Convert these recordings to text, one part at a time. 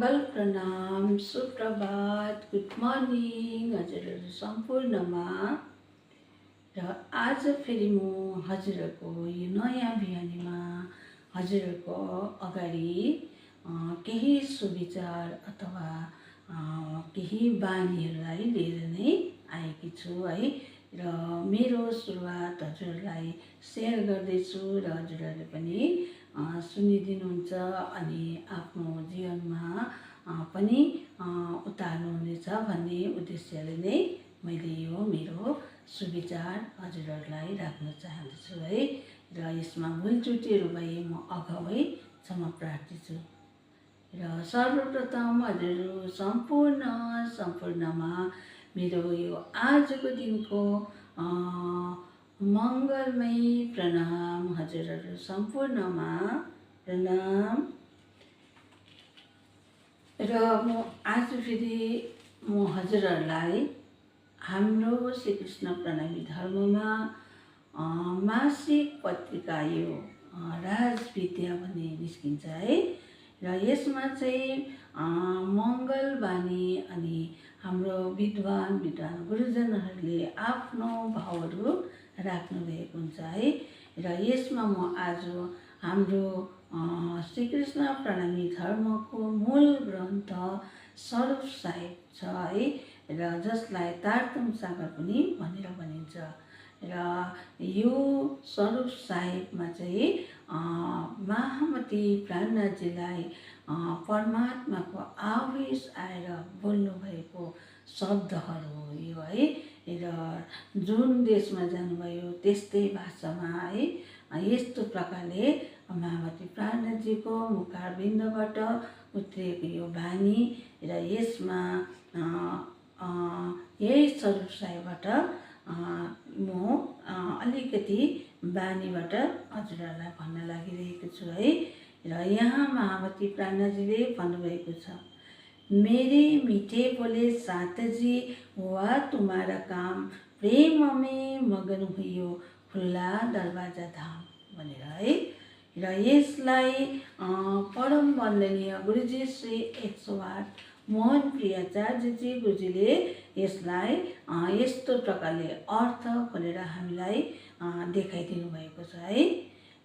मङ्गल प्रणाम सुप्रभात good morning हजुरहरू सम्पूर्णमा। र आज फेरि म हजुरहरूको यो नयाँ बिहानीमा हजुरहरूको अगाडि केही सुविचार अथवा केही बानीहरूलाई लिएर नै आएकी छु है। र मेरो सुरुवात हजुरहरूलाई सेयर गर्दैछु र हजुरहरूले पनि सुनिदिनुहुन्छ अनि आफ्नो जीवनमा पनि उतार्नुहुनेछ भन्ने उद्देश्यले नै मैले यो मेरो सुविचार हजुरहरूलाई राख्न चाहन्छु है। र यसमा भुल त्रुटिहरू भए म अगावै क्षमा प्रार्थी छु। र सर्वप्रथम हजुरहरू सम्पूर्णमा मेरो यो आजको दिनको मङ्गलमय प्रणाम हजुरहरू सम्पूर्णमा प्रणाम। र म आज फेरि म हजुरहरूलाई हाम्रो श्रीकृष्ण प्रणामी धर्ममा मासिक पत्रिका यो राजविद्या भन्ने निस्किन्छ है। र यसमा चाहिँ मङ्गलबानी अनि हाम्रो विद्वान गुरुजनहरूले आफ्नो भावहरू राख्नुभएको हुन्छ है। र यसमा म आज हाम्रो श्रीकृष्ण प्रणामी धर्मको मूल ग्रन्थ स्वरूप साहिब छ है। र जसलाई तारतुङ सागर पनि भनेर भनिन्छ। र यो स्वरूप साहिबमा चाहिँ महामती प्राणनाथजीलाई परमात्माको आवेश आएर बोल्नुभएको शब्दहरू हो यो है। र जुन देशमा जानुभयो त्यस्तै भाषामा है यस्तो प्रकारले महामती प्राणनाथजीको मुखारविन्दबाट उत्रिएको यो बानी। र यसमा यही स्वरूप साहिबबाट म अलिकति बानीबाट हजुरहरूलाई भन्न लागिरहेको छु है। र यहाँ महामती प्राणनाथजीले भन्नुभएको छ, मेरे मीठे बोले साथ जी हुआ तुम्हारा काम, प्रेम में मगन हुइयो खुल्ला दरवाजा धाम भनेर है। र यसलाई परम वन्दनीय गुरुजी श्री 108 मोहन प्रियाचार्यजी गुरुजीले यसलाई यस्तो प्रकारले अर्थ खोलेर हामीलाई देखाइदिनु भएको छ है।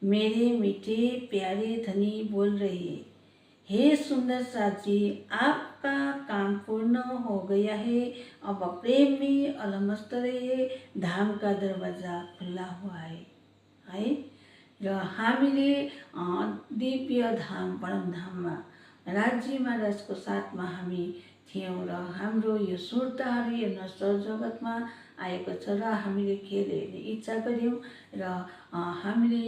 मेरे मीठे प्यारे धनी बोल रहे, हे सुंदर साथी आपका काम पूर्ण हो गया है, अब प्रेम में अलमस्त रहे, धाम का दरवाजा खुला हुआ है। र हामीले दिव्य धाम परमधाममा राज्य महाराजको साथमा हामी थियौँ। र हाम्रो यो सुर्ताहरू यो नश्वर जगतमा आएको छ र हामीले खेल हेर्ने इच्छा गऱ्यौँ। र हामीले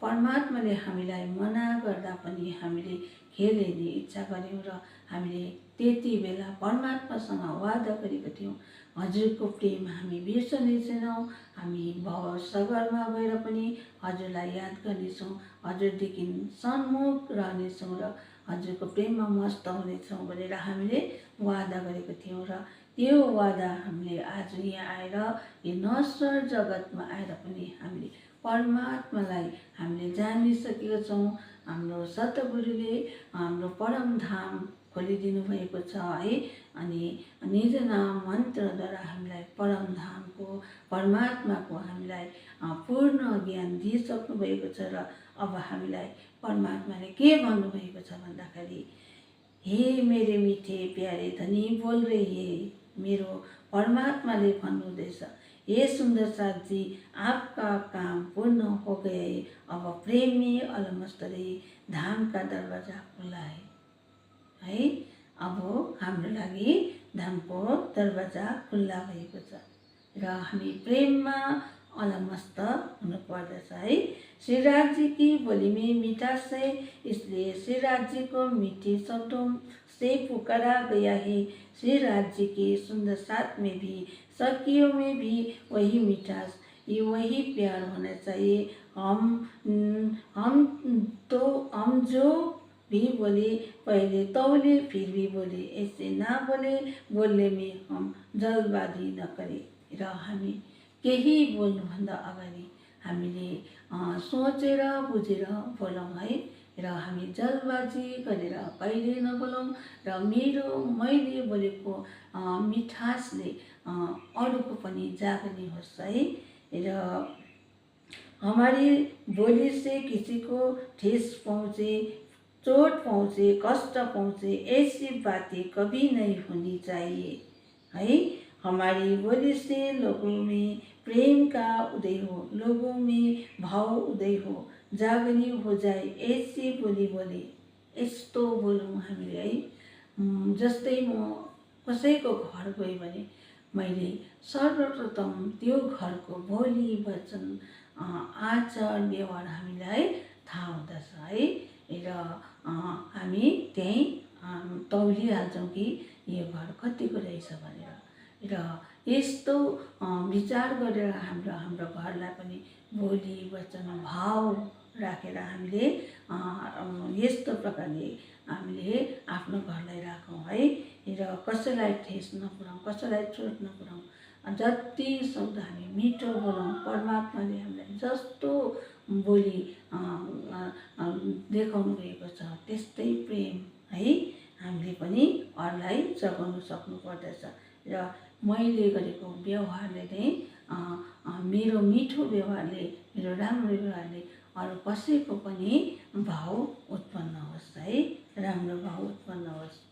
परमात्माले हामीलाई मना गर्दा पनि हामीले खेल हेर्ने इच्छा गऱ्यौँ। र हामीले त्यति बेला परमात्मासँग वादा गरेको थियौँ, हजुरको प्रेम हामी बिर्सने छैनौँ, हामी भवसागरमा गएर पनि हजुरलाई याद गर्नेछौँ, हजुरदेखि सन्मुख रहनेछौँ र हजुरको प्रेममा मस्त हुनेछौँ भनेर हामीले वादा गरेको थियौँ। र त्यो वादा हामीले आज यहाँ आएर यो नश्वर जगतमा आएर पनि हामीले परमात्मालाई हामीले जानिसकेका छौँ। हाम्रो सतगुरुले हाम्रो परम धाम खोलिदिनु भएको छ है। अनि निज नाम मन्त्रद्वारा हामीलाई परम धामको परमात्माको हामीलाई पूर्ण ज्ञान दिइसक्नु भएको छ। र अब हामीलाई परमात्माले के भन्नुभएको छ भन्दाखेरि, हे मेरे मीठे प्यारे धनी बोल रहे, मेरो परमात्माले भन्नुहुँदैछ, हे सुंदर साथ जी आपका काम पूर्ण हो गया है, अब प्रेम में अलमस्त रहे, धाम का दरवाजा खुला है। अब हाम्रो लागि धामको दरवाजा खुल्ला भएको छ र हामी प्रेममा अलमस्त हुनु पर्दछ है। श्रीराज जी की बोली में मिठास है, इसलिए श्रीराज जी को मीठे शब्दों से पुकारा गया है। श्रीराज जी के सुंदर साथ में भी सखियों में भी वही मिठास, ये वही प्यार होना चाहिए। हम जो भी बोले पहले तौले फिर भी बोले, ऐसे ना बोले, बोलने में हम जल्दबाजी न करें। र हामी केही बोल्नुभन्दा अगाडि हामीले सोचेर बुझेर बोलौँ है। र हामी जल्दबाजी गरेर कहिले नबोलौँ र मैले बोलेको मिठासले अरूको पनि जागने होस् है। र हमारी बोली से किसी को ठेस पहुँचे, चोट पहुँचे, कष्ट पहुँचे, ऐसी बातें कभी नहीं होनी चाहिए है। हमारी बोली से लोगों में प्रेम का उदय हो, लोगों में भाव उदय हो, जागनी हो जाए, ऐसी बोली बोले। यस्तो बोलौँ हामीले है। जस्तै म कसैको घर गएँ भने मैले सर्वप्रथम त्यो घरको बोली वचन आचार व्यवहार हामीलाई थाहा हुँदछ है। र हामी त्यहीँ तौलिहाल्छौँ कि यो घर कतिको रहेछ भनेर। र यस्तो विचार गरेर हाम्रो घरलाई पनि बोली वचन भाव राखेर हामीले यस्तो प्रकारले हामीले आफ्नो घरलाई राखौँ है। र कसैलाई ठेस नपुर्याउँ, कसैलाई चोट नपुर्याउँ, जति सक्दो हामी मिठो बोलौँ। परमात्माले हामीलाई जस्तो बोली देखाउनु भएको छ त्यस्तै प्रेम है हामीले पनि अरूलाई जगाउनु सक्नु पर्दछ। र मैले गरेको व्यवहारले नै मेरो मिठो व्यवहारले, मेरो राम्रो व्यवहारले अरू कसैको पनि भाव उत्पन्न होस् है, राम्रो भाव उत्पन्न होस्।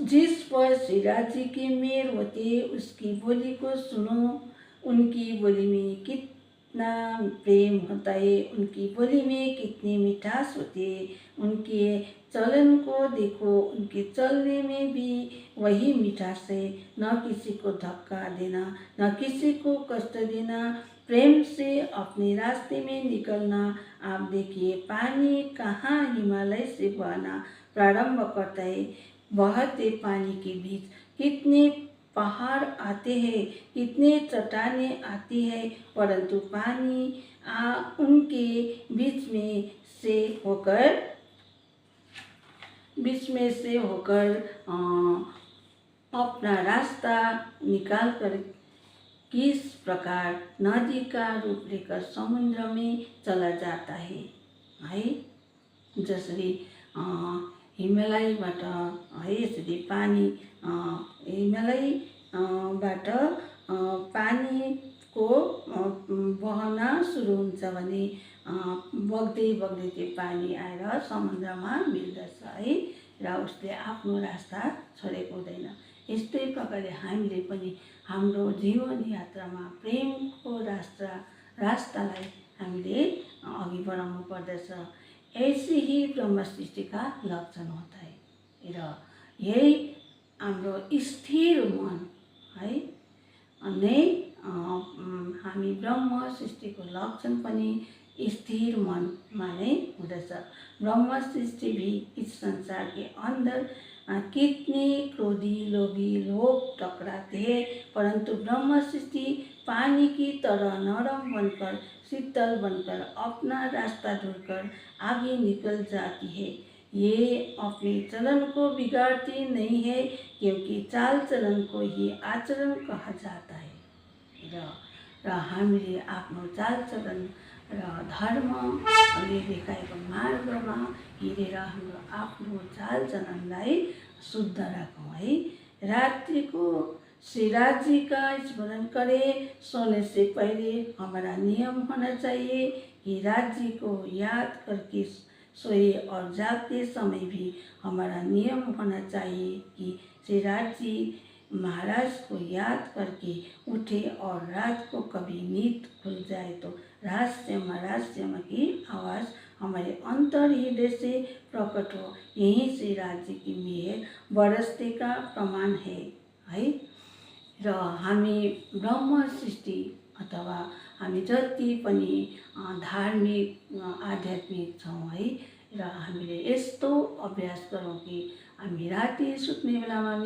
जिस पर श्री राजी की मेहर होती उसकी बोली को सुनो, उनकी बोली में कितना प्रेम होता है, उनकी बोली में कितनी मिठास होती है, उनके चलन को देखो, उनके चलने में भी वही मिठास है। न किसी को धक्का देना, न किसी को कष्ट देना, प्रेम से अपने रास्ते में निकलना। आप देखिए पानी कहाँ हिमालय से बहना प्रारंभ करता है। बहते पानी के बीच कितने पहाड़ आते हैं, कितने चट्टानें आती है, परंतु पानी उनके बीच में से होकर अपना रास्ता निकाल कर किस प्रकार नदी का रूप लेकर समुद्र में चला जाता है। जसरी हिमालयबाट है यसरी पानी हिमालयबाट पानीको बहन सुरु हुन्छ भने बग्दै बग्दै त्यो पानी आएर समुद्रमा मिल्दछ है। र उसले आफ्नो रास्ता छोडेको हुँदैन। यस्तै प्रकारले हामीले पनि हाम्रो जीवन यात्रामा प्रेमको रास्तालाई हामीले अघि बढाउनु पर्दछ। ऐसे ही ब्रह्म सृष्टि का लक्षण होता है। र यही हाम्रो स्थिर मन है नै हामी ब्रह्म सृष्टिको लक्षण पनि स्थिर मनमा नै हुँदछ। ब्रह्म सृष्टि भी इस संसार के अंदर कितने क्रोधी लोभी लोग टकराते हैं, परंतु ब्रह्म सृष्टि पानी की तरह नरम बनकर शीतल बनकर अपना रास्ता ढूंढकर आगे निकल जाती है। ये अपने चलन को बिगाड़ती नहीं है, क्योंकि चाल चलन को ही आचरण कहा जाता है। र हामीले आफ्नो चाल चलन र धर्मले देखाएको मार्गमा हिँडेर हाम्रो आफ्नो चाल चलनलाई शुद्ध राखौँ है। रात्रि को श्री राजी का स्मरण करें, सोने से पहले हमारा नियम होना चाहिए कि राजी को याद करके सोए, और जागते समय भी हमारा नियम होना चाहिए कि श्री राजी महाराज को याद करके उठे, और रात को कभी नींद खुल जाए तो रहस्यम की आवाज़ हमारे अंतर हृदय से प्रकट हो। यही श्री राज्य की मेहर बरसते का प्रमाण है। र हामी ब्रह्म सृष्टि अथवा हामी जति पनि धार्मिक आध्यात्मिक छौँ है। र हामीले यस्तो अभ्यास गरौँ कि हामी राति सुत्ने बेलामा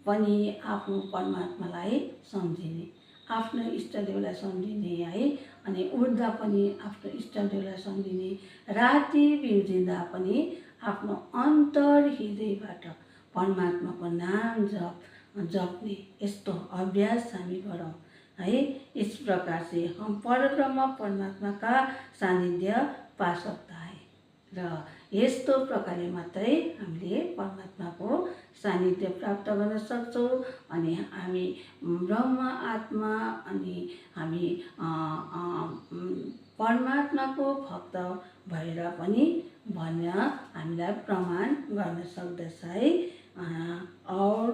पनि आफ्नो परमात्मालाई सम्झिने, आफ्नो इष्टदेवलाई सम्झिने है। अनि उठ्दा पनि आफ्नो इष्टदेवलाई सम्झिने, राति बिउजिँदा पनि आफ्नो अन्तर हृदयबाट परमात्माको नाम जप्ने, यस्तो अभ्यास हामी गरौँ है। इस प्रकार से हम परब्रह्म परमात्मा का सानिध्य पा सकता है र यस्तो प्रकारले मात्रै हामीले परमात्माको सानिध्य प्राप्त गर्न सक्छौँ। अनि हामी ब्रह्म आत्मा अनि हामी परमात्माको भक्त भएर पनि भन्न हामीलाई प्रमाण गर्न सक्दछ है। और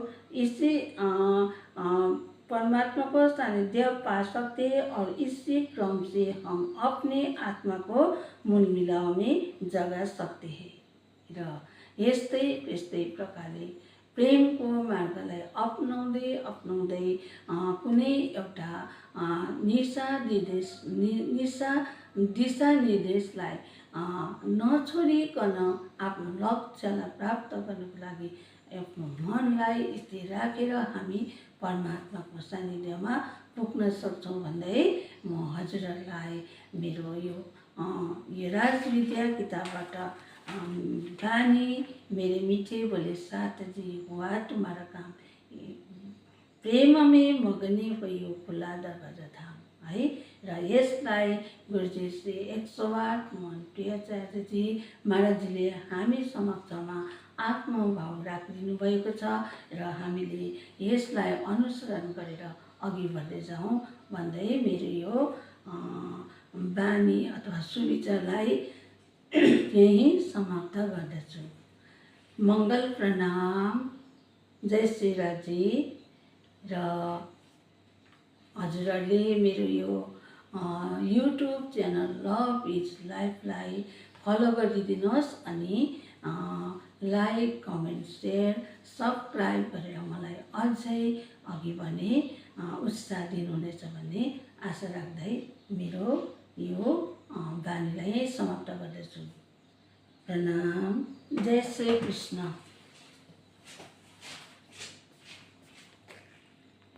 इसी परमात्मा को सानिध्य पा सकते और इसी क्रम से हम अपने आत्मा को मूल मिलाव में जगा सकते हैं र यस्तै प्रकारले प्रेमको मार्गलाई अपनाउँदै कुनै एउटा दिशा निर्देशलाई नछोडिकन आफ्नो लक्ष्यलाई प्राप्त गर्नको लागि आफ्नो मनलाई स्थिर राखेर हामी परमात्माको सानिध्यमा पुग्न सक्छौँ भन्दै म हजुरहरूलाई मेरो यो राजविद्या किताबबाट बानी मेरे मीठे बोले साथ जी हुआ तुम्हारा काम, प्रेम में मगनी भयो खुला दरवाजा धाम है। र यसलाई गुरुजी श्री 108 मोहन प्रियाचार्यजी महाराजजीले हामी समक्षमा आत्मभाव राखिदिनु भएको छ र हामीले यसलाई अनुसरण गरेर अघि बढ्दै जाउँ भन्दै मेरो यो बानी अथवा सुविचारलाई यही समाप्त गर्दछु। मङ्गल प्रणाम। जय श्री राजी। र हजुरहरूले मेरो यो युट्युब च्यानल लभ इज लाइफलाई फलो गरिदिनुहोस् अनि लाइक कमेन्ट सेयर सब्सक्राइब गरेर मलाई अझै अघि बढ्ने उत्साह दिनुहुनेछ भन्ने आशा राख्दै मेरो यो बानीलाई समाप्त गर्दछु। प्रणाम। जय श्री कृष्ण।